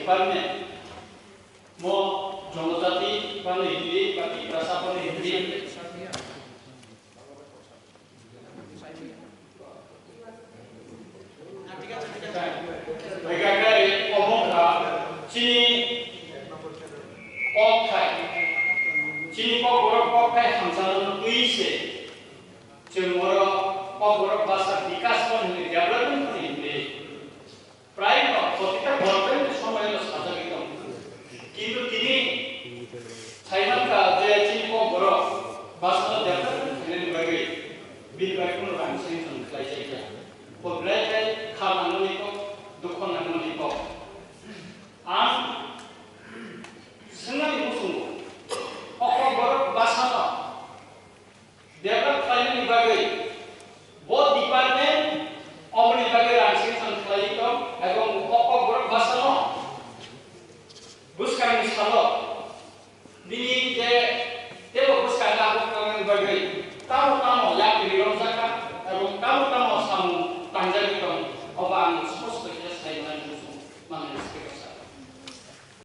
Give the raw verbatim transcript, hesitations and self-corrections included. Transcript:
Department mo Jonojati phano Hindi, ba Tiprasa phano Hindi. Hwnkhe khe omo wngkha chini kok thai, chini kokborok kok thai hamjaknani twi se chwng oro kokborok bwsa bikas phano hwnwi development phano hwnwi. Prai no, protita government somoi no sajagwi tongo. Kintu tini saimankha je chini kokborok bwsano development khainani bagwi bini bai kunu rang sanction khlai jai kha. Bo belai khe kha nangmani kok, dukho nangmani kok. Ang swngnani muchungo, o kokborok bwsano develop khlainani bagwi bo department